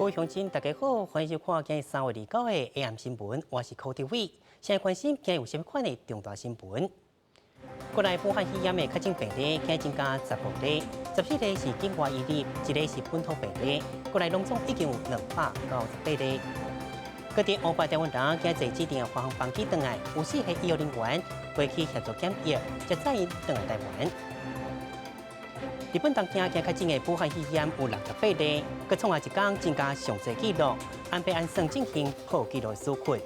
各位鄉親，大家好，歡迎收看今日3月29的 AM 新聞，我是柯哲偉。現在關心今日有啥物款的重大新聞？國內武漢肺炎的確診病例今日增加15例，14例是境外移入，一例是本土病例。國內攏總已經有298例。各地湖北台灣人今日坐指定的華航班機轉來，有四個醫護人員過去協助檢疫，才載𪜶轉來台灣。日本東京今確診的武漢肺炎有68例，閣創下一工增加上濟紀錄。安倍按算進行破紀錄的紓困。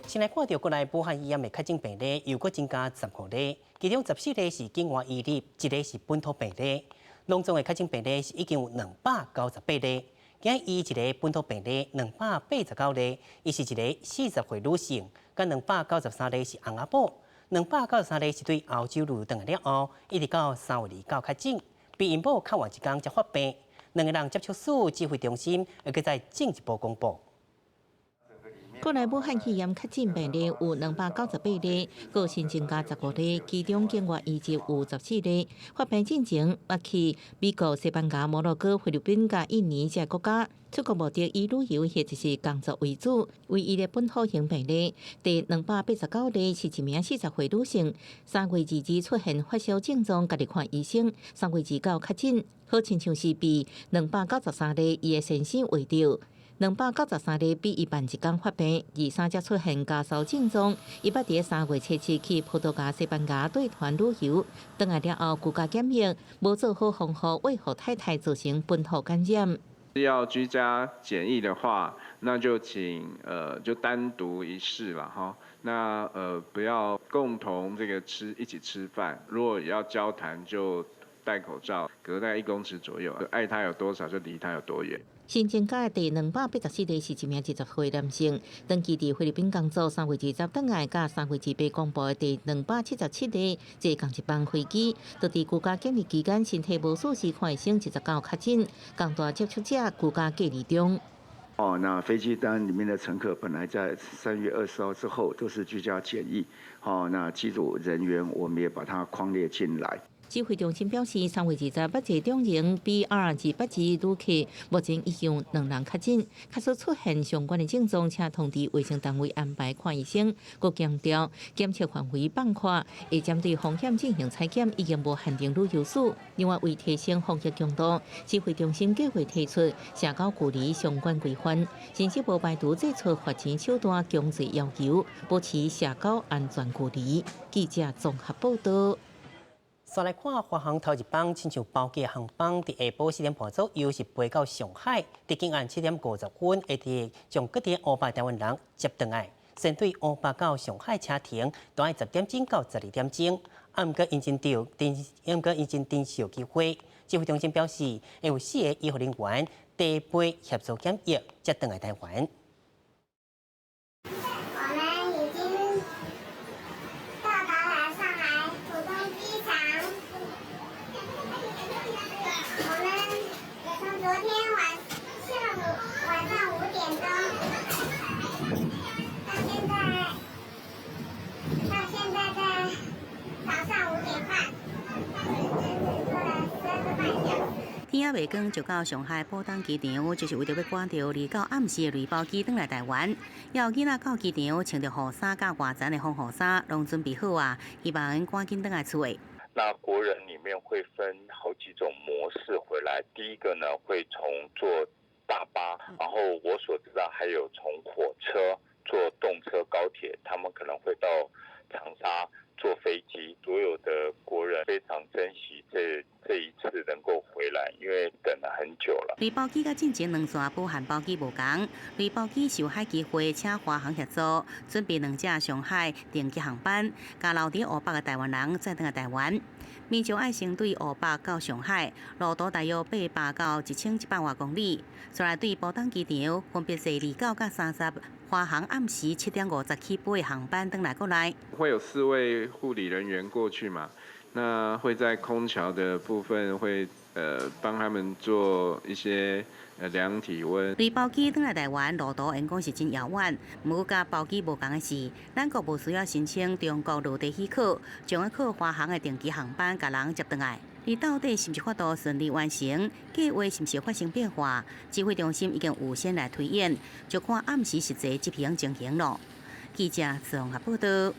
先來看著國內武漢肺炎的確診病例又閣增加15例，其中14例是境外移入，一例是本土病例。攏總的確診病例是已經有298例。今日伊一个本土病例289例，伊是一个40歲女性，佮293例是翁仔某。293例是對歐洲旅遊轉來了後，一直到3月29確診，比𪜶某較晚一工才發病。兩个人接觸史，指揮中心會閣再進一步公布。國內武漢肺炎確診病例有298例，閣新增加15例，其中境外移入有14例。發病進前，捌去美國、西班牙、摩洛哥、菲律賓佮印尼這個國家，出國目的以旅遊或者是工作為主。唯一的本土型病例，第289例是一名40歲女性，3月22出現發燒症狀，家己看醫生，3月29確診，好親像是被293例伊的先生懷著。293例比伊晚一工發病，23才出現咳嗽症狀。伊捌佇3月7日去葡萄牙、西班牙對團旅遊，轉來了後居家檢疫，無做好防護，衛予太太造成本土感染。要居家檢疫的話，那就請就單獨一室了哈。那不要共同這個吃一起吃飯，如果要交談就戴口罩，隔在1公尺左右，愛他有多少就離他有多遠。新增加的第284例是一名20歲男性，長期佇菲律賓工作，3月20轉來，佮3月28公布的第277例，坐仝一班飛機，都佇居家檢疫期間身體無舒適，看醫生29確診，仝大接觸者居家隔離中。哦，那飛機單裡面的乘客本來在3月20號之後都是居家檢疫，好，那機組人員我們也把它匡列進來。指揮中心表示，3月20捌坐長榮 BR282旅客，目前已經有兩人確診，假使出現相關的症狀，請通知衛生單位安排看醫生。閣強調檢測範圍放寬，會針對風險進行採檢，已經無限定旅遊史。另外，為提升防疫強度，指揮中心計劃提出社交距離相關規範，甚至無排除祭出罰錢手段強制要求保持社交安全距離。記者綜合報道。煞來看華航頭一班親像包機航班，佇下晡4點半左右是飛到上海，佇今暗7點50分會佇將各地湖北台灣人接轉來。先對湖北到上海車程，大約10點鐘到12點鐘。啊，毋過𪜶真著，毋過𪜶真珍惜機會。指揮中心表示，會有四个醫護人員地飛協助檢疫，才轉來台灣。我們已經到達了上海浦東機場。我們從昨天晚下午晚上5點鐘到現在在早上5點半，整整坐了12個半小時。天仔未光就到上海浦東機場，就是為著欲趕著29暗時的雷包機轉來台灣。猶有囡仔到機場穿著雨衫佮外層的防護衫，攏準備好啊，希望𪜶趕緊轉來厝。那國人裡面會分好幾種模式回來，第一個呢會從坐大巴，然後我所知道還有從火車坐動車高鐵，他們可能會到長沙坐飛機。所有的國人非常珍惜這一次能夠回來，因為等了很久了。雷包機佮進前兩線武漢包機無仝，雷包機受海基會請華航協助，準備兩架上海定期航班，共留佇湖北的台灣人載轉來台灣。民眾愛先對湖北到上海，路途大約800到1100外公里。煞來對浦東機場分別坐29佮30華航暗時7點50起飛的航班轉來國內。會有四位護理人員過去嘛？那會在空橋的部分會幫他們做一些量體溫。雷包機轉來台灣路途緣講是真遙遠，毋過佮包機無仝的是，咱國無需要申請中國落地許可，將會靠華航的定期航班共人接轉來。而到底是毋是法度順利完成，計劃是毋是發生變化，指揮中心已經有先來推演，就看暗時實際執行情形囉。記者綜合報道。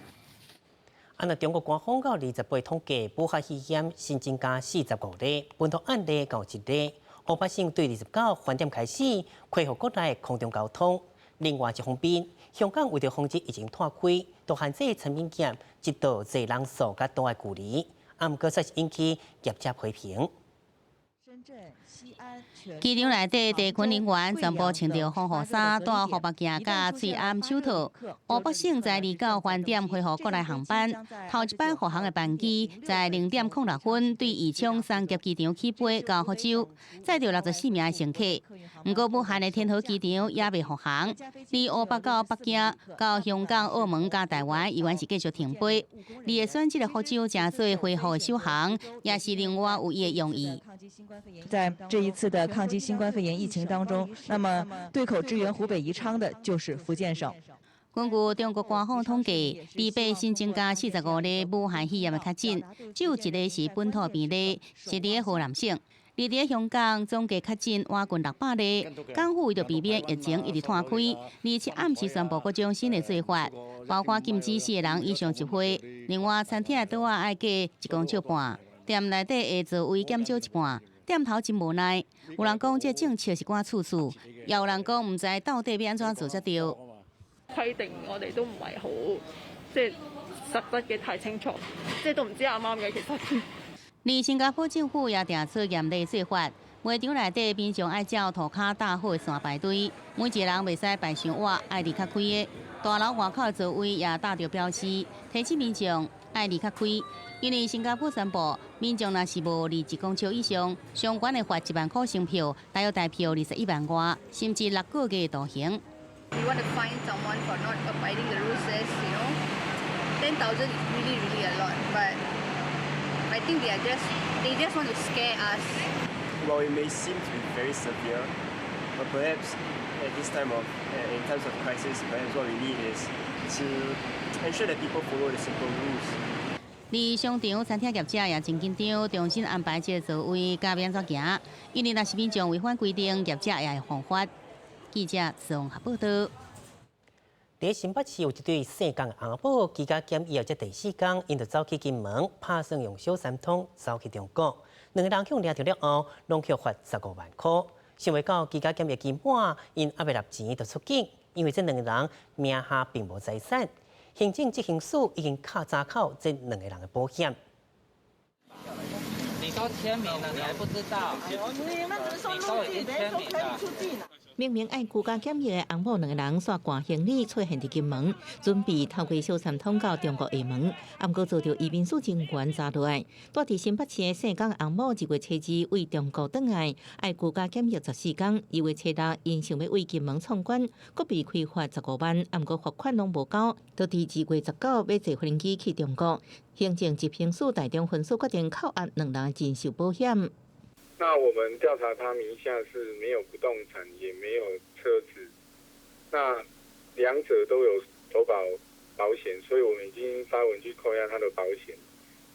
啊，那中國官方到28統計，武漢肺炎新增加45例，本土案例91例。湖北省對29翻點開始恢復國內空中交通。另外一方面，香港為著防止疫情湠開，都限制餐飲業一桌坐人數佮桌的距離，啊，毋過煞是引起業者批評。機場內底地勤人員全部穿著防護衫、戴護目鏡、佮喙罨手套。湖北省在29翻點恢復國內航班，頭一班復航的班機在0點06分對宜昌松峽機場起飛到福州，載著64名的乘客。毋過武漢的天河機場也未復航，離湖北到北京、到香港、澳門佮台灣，依然是繼續停飛。而會選這个福州成做恢復的首航，也是另外有伊的用意。在這一次的抗擊新冠肺炎疫情當中，那麼對口支援湖北宜昌的就是福建省。根據中國官方統計，禮拜新增加45例武漢肺炎的確診，只有一个是本土病例，是佇咧河南省。而佇香港總計確診倚近600例，港府為著避免疫情一直湠開，27暗時宣布各種新的做法，包括禁止四個人以上集會，另外餐廳的桌仔愛隔1公尺半，店內底的座位減少一半。店頭真無奈，有人講這政策是趕處處，也有人講毋知到底欲按怎做才對。規定我哋都唔係好即係實質嘅太清楚，即係都唔知啱唔啱嘅其實。而新加坡政府也定出嚴厲做法，賣場內底民眾愛照塗跤搭好的線排隊，每一個人袂使排傷倚，愛離較開的。大樓外口的座位也貼著標示，提醒民眾愛離較開。因為新加坡宣布，民眾若是無離1公尺以上，上懸會罰1萬箍新票，大約台票21萬外，甚至6個月徒刑。 You want to fine someone for not abiding the rules, 10,000 is really, really a lot. But I think they just want to scare us. Well, it may seem to be very severe, but perhaps at this time of, in times of crisis, perhaps what we need is to ensure that people follow the simple rules. 而商場、餐廳業者也真緊張，重新安排這個座位，佮欲按怎行？因為若是民眾違反規定，業者也會犯法。記者綜合報道。佇新北市有一對姓江的翁某，居家檢疫後才第四工，𪜶就走去金門，拍算用小三通走去中國。兩个人予掠著了後，攏予罰15萬箍。想袂到居家檢疫期滿，𪜶猶未納錢就出境，因為這兩個人名下並無財產。行政執行署已經敲閘口這兩個人的保險。你都簽名了，你還不知道？你們怎麼說入境，等於說可以出境了。明明愛居家檢疫的翁某兩個人，煞攜行李出現佇金門，準備透過小三通到中國廈門，毋過遭著移民署人員查落來。蹛佇新北市的姓江翁某2月初2對中國轉來，愛居家檢疫14工。2月初6，𪜶想欲對金門闖關，閣被開罰15萬，毋過罰款攏無交，就佇2月19欲坐飛機去中國。行政執行署台中分署決定扣押兩人人壽保險。那我們調查他名下是沒有不動產，也沒有車子，那兩者都有投保保險，所以我們已經發文去扣押他的保險。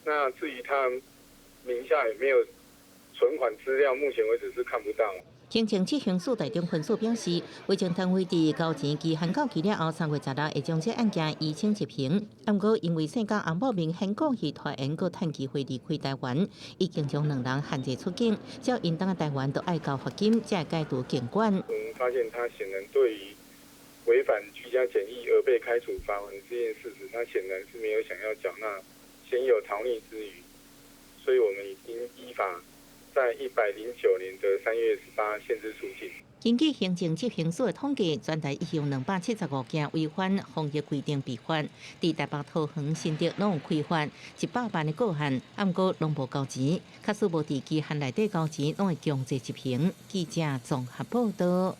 那至於他名下有沒有存款資料，目前為止是看不到。行政執行署台中分署表示，維政單位佇交錢期限到期了後，3月16會將這案件移請執行。毋過因為姓江翁某明顯故意拖延，閣趁機會離開台灣，已經將兩人限制出境，只要𪜶轉來台灣，就愛交罰金，才會解除監管。我們發現他顯然對於違反居家檢疫而被開處罰鍰這件事實，他顯然是沒有想要繳納，顯有逃匿之虞，所以我們已經依法在109年的3月18限制出境。根據行政執行署的統計，全台一共275件違反防疫規定被罰，佇台北、桃園、新竹攏有開罰100萬的個案，毋過攏無交錢。假使無佇期限內底交錢，攏會強制執行。記者綜合報道。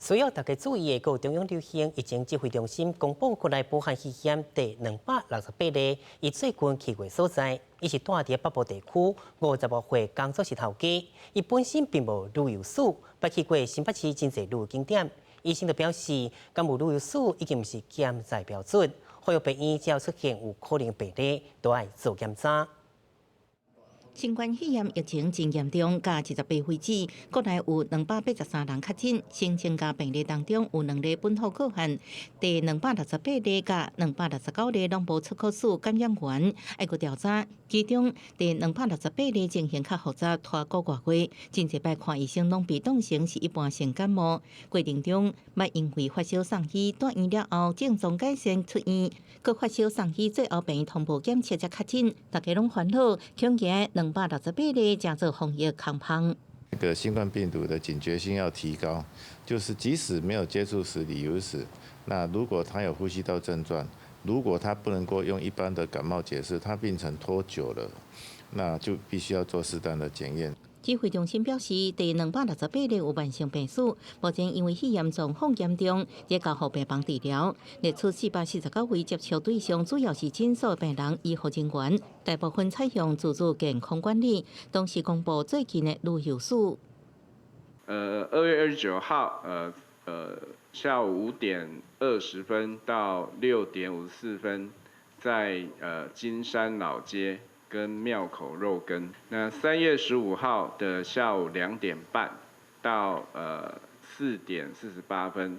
需要大家注意的，閣有中央流行疫情指揮中心公布國內武漢肺炎第268例，伊最近去過所在，伊是蹛佇北部地區55歲工作室頭家，伊本身並無旅遊史，捌去過新北市真濟旅遊景點。醫生就表示，敢有旅遊史已經毋是檢查標準，呼籲病院只要出現有可能病例，都愛做檢查。新冠肺炎疫情真嚴重，到28為止，國內有283人確診，新增加病例當中有兩例本土個案，第268例佮269例攏無出口史感染源，愛閣調查。其中第兩百六十八例情形較複雜，拖個外月，真濟擺看醫生攏被當成是一般性感冒。過程中，捌因為發燒送醫，住院了後症狀改善出院，閣發燒送醫，最後病院通報檢測才確診，大家攏煩惱，恐驚268例成做防疫空縫。這個新冠病毒的警覺性要提高，就是即使沒有接觸史、旅遊史，那如果他有呼吸道症狀，如果他不能夠用一般的感冒解釋，他病程拖久了，那就必須要做適當的檢驗。指揮中心表示，第兩百六十八例有慢性病史，目前因為肺炎狀況嚴重，已交予病房治療。列出449位接觸對象，主要是診所病人、醫護人員，大部分採用自主健康管理。同時公布最近的旅遊史。2月29號，下午5點20分到6點54分，在金山老街跟廟口肉羹。那3月15號的下午2點半到4點48分，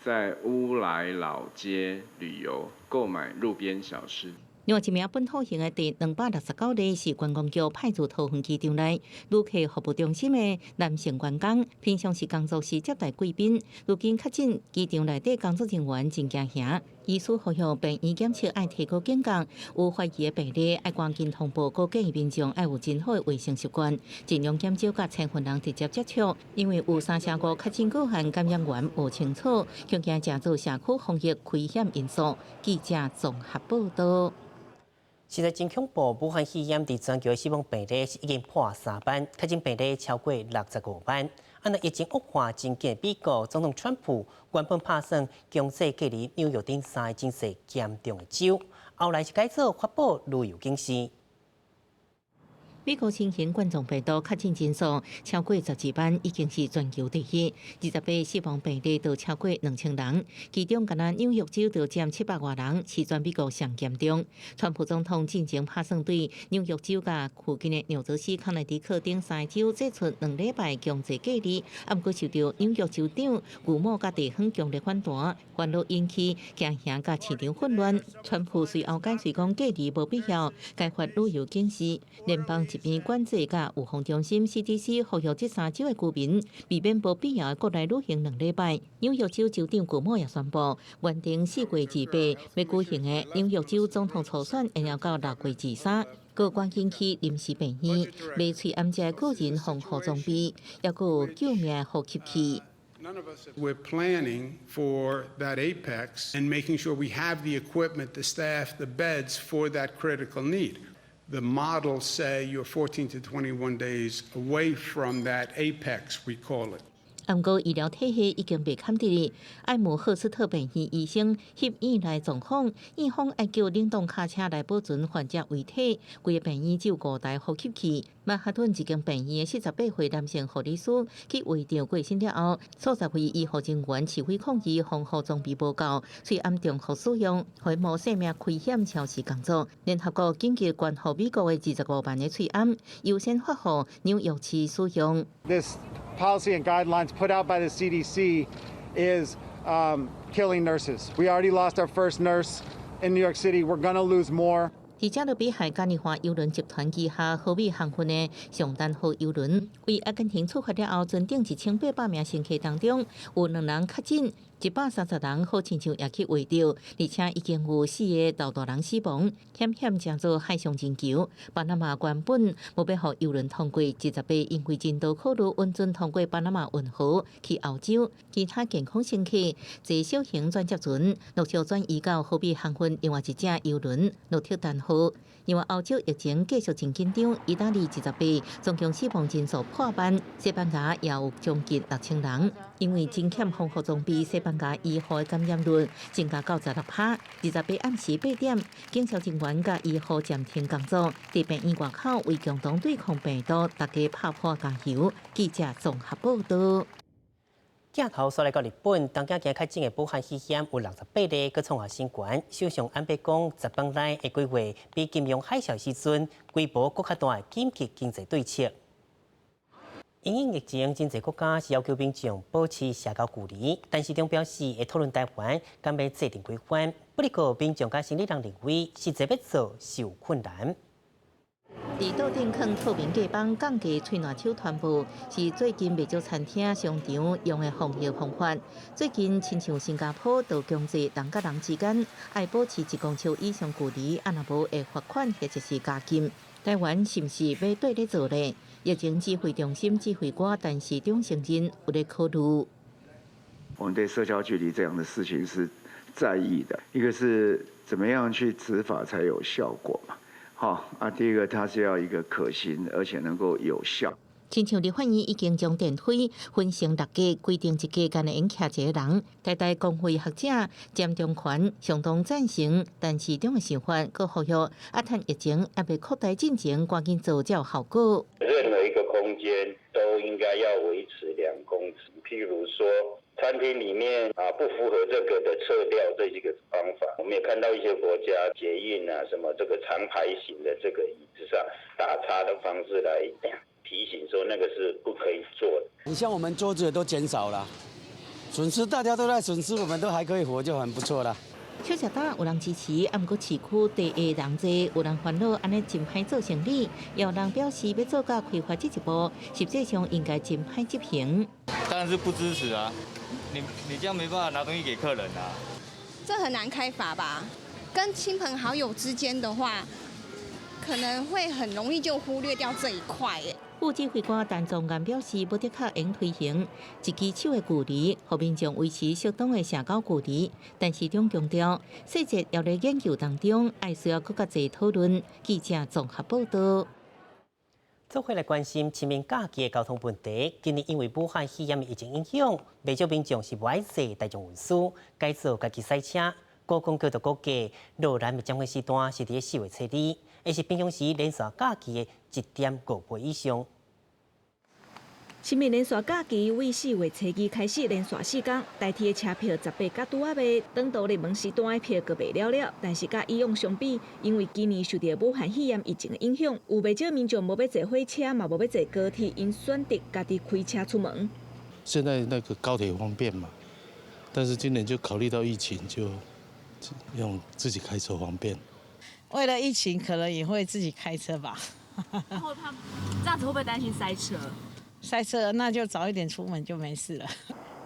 在烏來老街旅遊購買路邊小吃。另外一名本土型的第269例是觀光局派駐桃園機場內旅客服務中心的男性員工，平常時工作時接待貴賓，如今確診，機場內底工作人員真驚嚇。醫師呼籲病院檢測愛提高警覺，有懷疑的病例愛趕緊通報，閣建議民眾愛有真好的衛生習慣，盡量減少佮千份人直接接觸，因為有3成5確診個案感染源無清楚，恐驚成做社區防疫危險因素。記者綜合報道。實在真恐怖！武漢肺炎佇全球的死亡病例是已經破3萬，確診病例超過65萬。啊，若疫情惡化真緊，美國總統川普原本拍算強制隔離紐約等三個情勢嚴重的州，後來是改做發布旅遊警示。美國新型冠狀病毒確診人數超過12萬，已經是全球第一。28死亡病例都超過2000人，其中干焦紐約州就佔700外人，是全美國上嚴重。川普總統進前拍算對紐約州佮附近的紐澤西、康乃狄克等三個州祭出2禮拜強制隔離，毋過受到紐約州長古莫佮地方強烈反彈，煩惱引起驚嚇佮市場混亂。川普隨後解釋講隔離無必要，改發旅遊警示，聯邦疾病管制佮預防中心 CDC 呼籲這三州的居民避免無必要的國內旅行兩禮拜。紐約州州長古莫也宣布，原定4月28欲舉行的紐約州總統初選延後到6月23。閣趕緊去臨時病院買喙罨這個人防護裝備，抑閣有救命呼吸器。 We're planning for that apex and making sure we have the equipment, the staff, the beds for that critical need. The models say you're 14 to 21 days away from that apex, we call it. 毋過醫療體系已經袂堪得，艾姆赫斯特病院醫生翕院內狀況，院方愛叫冷凍卡車來保存患者遺體，規个病院只有五台呼吸器。曼哈頓一間病院的48歲男性護理師去胃腸過身了後，數十位醫護人員示威抗議，防護裝備無夠，喙罨重複使用，予冒生命危險超時工作。聯合國緊急捐予美國的25萬个喙罨，優先發予紐約市使用。 This policy and guidelines put out by the CDC is killing nurses. We already lost our first nurse in New York City. We're gonna lose more. 佇加勒比海嘉年華郵輪集團旗下荷美航運的上丹號郵輪，為阿根廷出發了後，船頂1800名乘客當中，有兩人確診，130人好親像也去穢著，而且已經有四个老大人死亡，險險成做海上人球。巴拿馬原本無欲予郵輪通過，28因為人道考慮，允准通過巴拿馬運河去歐洲。其他健康乘客坐小型轉接船，陸續轉移到荷美航運另外一隻郵輪鹿特丹號。因為歐洲疫情繼續真緊張，意大利28總共死亡人數破萬，西班牙也有將近6000人。因為真欠防護裝備，西班牙醫護的感染率增加到16%。28暗時8點，警消人員佮醫護暫停工作，佇病院外口為共同對抗病毒，大家拍破加油。記者綜合報道。鏡頭煞來到日本，東京今確診的武漢肺炎有68例，閣創下新高。首相安倍講，10放內會規劃比金融海嘯時陣規模閣較大的緊急經濟對策。因應疫情，真濟國家是要求民眾保持社交距離，陳時中表示會討論台灣敢欲制定規範。不過民眾佮生理人認為，實際欲做是有困難。佇桌頂囥透明隔板降低喙瀾手傳播，是最近袂少餐廳、商場用的防疫方法。最近親像新加坡，就強制人佮人之間愛保持1公尺以上距離，啊若無會罰款或者是監禁。台灣是毋是欲綴咧做咧？疫情指揮中心指揮官陳時中承認有咧考慮。我們對社交距離這樣的事情是在意的，一個是怎麼樣去執法才有效果嘛。好啊，第一個它是要一個可行，而且能夠有效。親像立法院已經將電梯分成六格，規定一格干焦會徛一個人。台大公衛學者詹中權相當贊成，陳時中的想法，閣呼籲啊，趁疫情猶未擴大進前，趕緊做才有效果。任何一個空間都應該要維持2公尺，譬如說餐廳裡面啊，不符合這個的撤掉這幾個方法。我們也看到一些國家捷運啊，什麼這個長排型的這個椅子上打叉的方式來提醒說那個是不可以做的。你像我們桌子都減少了，損失大家都在損失，我們都還可以活就很不錯了。小食擔有人支持，啊，毋過市區地狹人濟，有人煩惱按呢真歹做生意，也有人表示欲做到開發這一步，實際上應該真歹執行。當然是不支持啊！你這樣沒辦法拿東西給客人啊。這很難開罰吧？跟親朋好友之間的話，可能會很容易就忽略掉這一塊。副指揮官陳宗彥表示，無的確會推行一支手的距離，予民眾維持適當的社交距離。陳時中強調，細節猶咧研究當中，愛需要閣較濟討論。記者綜合報道。做伙來關心清明假期的交通問題。今年因為武漢肺炎疫情影響，袂少民眾是無愛坐大眾運輸，改做家己駛車。觀光局就估計，羅南的尖峰時段是佇4月初2，會是平常時連續假期的1.5倍以上。清明連續假期為4月初2開始連續4工，台鐵的車票18才拄仔賣，長途熱門時段的票閣賣了了。但是佮以往相比，因為今年受著武漢肺炎疫情的影響，有袂少民眾無欲坐火車，嘛無欲坐高鐵，𪜶選擇家己開車出門。現在那個高鐵方便嘛，但是今年就考慮到疫情，就用自己開車方便。為了疫情，可能也會自己開車吧。會怕這樣子會不會擔心塞車？塞車那就早一點出門就沒事了。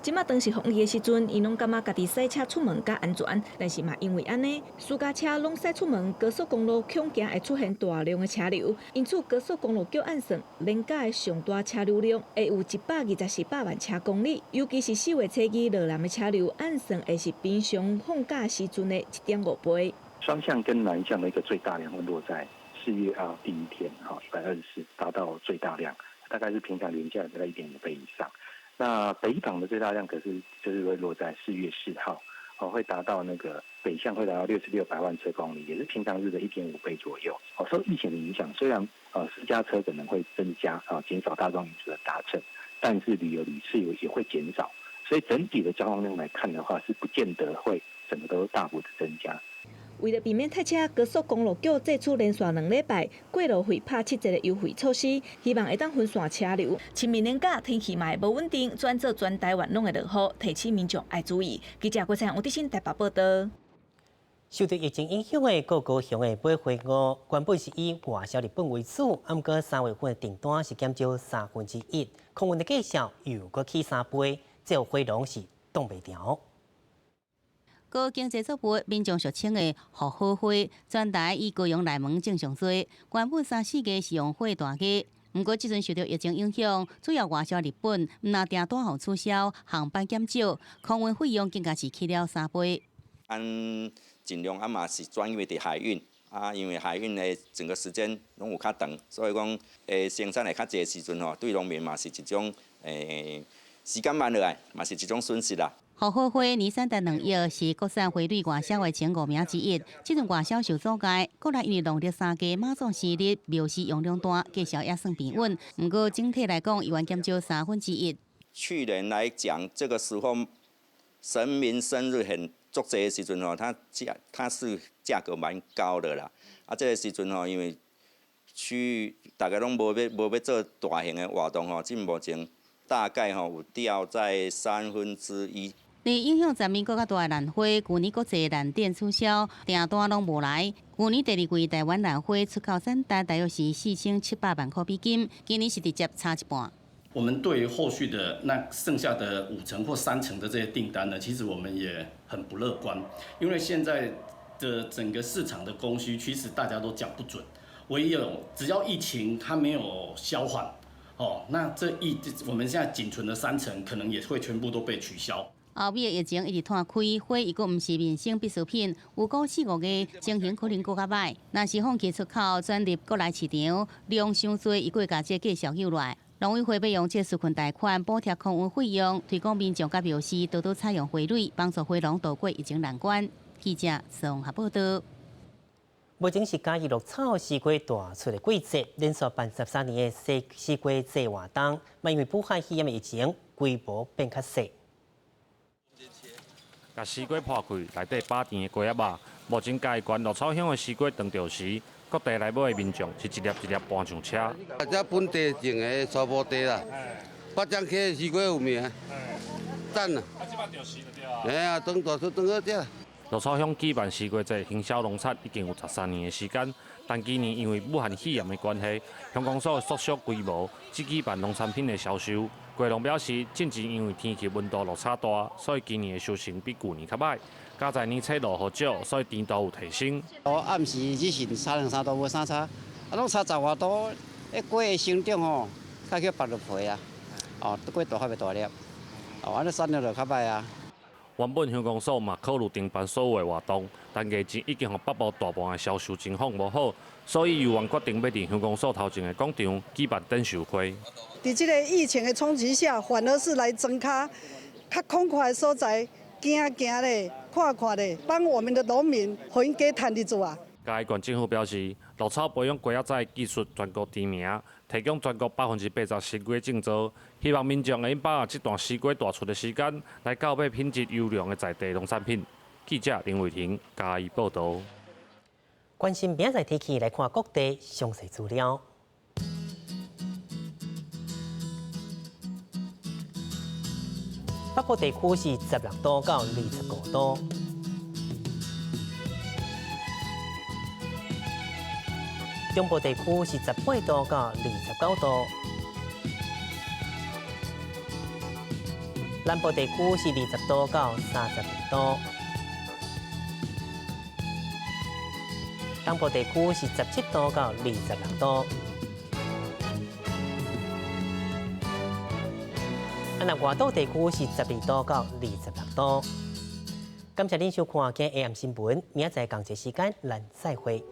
這馬當是防疫的時陣，𪜶攏感覺家己駛車出門較安全，但是嘛因為按呢，私家車攏駛出門，高速公路恐驚會出現大量的車流，因此高速公路局按算，連假的上大車流量會有124百萬車公里，尤其是4月初2羅南的車流，按算會是平常放假時陣的1.5倍。雙向跟南向的一個最大量會落在4月2號第一天，哈，124達到最大量。大概是平常連假大概1.5倍以上。那北港的最大量可是就是會落在4月4號，哦，會達到那個北向會達到66百萬車公里，也是平常日的1.5倍左右。哦，受疫情的影響，雖然私家車可能會增加啊，減少大眾運輸的搭乘，但是旅遊旅次也會減少，所以整體的交通量來看的話，是不見得會整個都大幅的增加。為了避免塞車，高速公路局祭出連續2禮拜過路費拍7折的優惠措施，希望會當分散車流。清明連假天氣嘛會無穩定，轉做全台灣攏會落雨，提醒民眾愛注意。記者郭彩黃德新台北報道。受著疫情影響的各高雄的買花五，原本是以外銷日本為主，毋過3月份的訂單是減少1/3，空運的價數又閣起3倍，這予花農是擋袂牢。高經濟作物，民眾俗稱的福好花，全台以高雄內門種上濟。原本三四月是用火大家，毋過這陣受著疫情影響，主要外銷日本，毋但訂單予取消，航班減少，空運費用更加是起了3倍。咱盡量啊嘛是轉為佇海運啊，因為海運的整個時間攏有較長，所以講生產會較濟時陣吼，對農民嘛是一種時間慢落來，嘛是一種損失啦。福好花年產值2億，是國產花蕊外銷的前五名之一。這陣外銷受阻礙，過來因為農曆三月媽祖生日，廟市容量大，價數也算平穩。毋過整體來講，猶原減少1/3。去年來講，這個時候神明生日很足濟的時陣吼，它是價格蠻高的啦。啊，這個時陣吼，因為去大家攏無欲做大型的活動吼，這目前大概吼有掉在1/3。佇影響層面閣較大的蘭花，舊年國際蘭展取消，訂單攏無來。舊年第二季台灣蘭花出口產值大約是4700萬箍美金，今年是直接差一半。我們對於後續的那剩下的5成或3成的這些訂單呢，其實我們也很不樂觀，因為現在的整個市場的供需，其實大家都講不準。唯有只要疫情它沒有消緩，哦，那我們現在僅存的3成，可能也會全部都被取消。歐美的疫情一直拖開，花抑閣毋是民生必需品，預估4、5月情形可能閣較䆀。若是放棄出口，轉入國內市場，量傷濟，伊閣會共這個價數救落來。農委會欲用這個紓困貸款補貼空運費用，推廣民眾佮表示多多採用花蕊，幫助花農渡過疫情難關。記者綜合報道。目前是嘉義鹿草西瓜大出的季節，連續辦13年的西瓜節活動，嘛因為武漢肺炎的疫情，規模變較細。共西瓜破開，內底飽甜的瓜仔肉。目前嘉義縣鹿草鄉的西瓜當著時，各地來買的民眾是一粒一粒搬上車。啊，這本地種的粗布地啦，八掌溪的西瓜有名，讚啊！啊，這擺著時就對啊。嘿啊，當大出當好食。鹿草鄉舉辦西瓜節，行銷農產已經有13年的時間，但今年因為武漢肺炎的關係，鄉公所縮小規模，只舉辦農產品的銷售。果農表示，進前因為天氣溫度落差大，所以今年的收成比舊年較䆀。加在年初落雨少，所以甜度有提升。我暗時只是差兩三度無啥差，啊，攏差10外度，彼果的成長吼，較去拔落皮啊，哦，果大較袂大粒，哦，按呢產量就較䆀啊。原本鄉公所嘛考慮停辦所有的活動，但疫情已經予北部大半的銷售情況無好，所以猶原決定欲佇鄉公所頭前的廣場舉辦展售會。佇這個疫情的衝擊下，反而是來莊跤較空曠的所在，行行咧，看看咧，幫我們的農民，予𪜶加趁日子啊。嘉義縣政府表示，鹿草培養瓜仔仔的技術全國知名，提供全國80%西瓜種植，希望民眾會用把握這段西瓜大出的時間，來購買品質優良的在地農產品。記者林偉霆嘉義報導。關心明仔載天氣，來看各地詳細資料。北部地區是16度到25度。中部地區是18度到29度，南部地區是20度到32度，東部地區是17度到26度。啊，那外島地區是12度到26度。感謝恁收看今日 AM 新聞，明仔載仝一時間咱再會。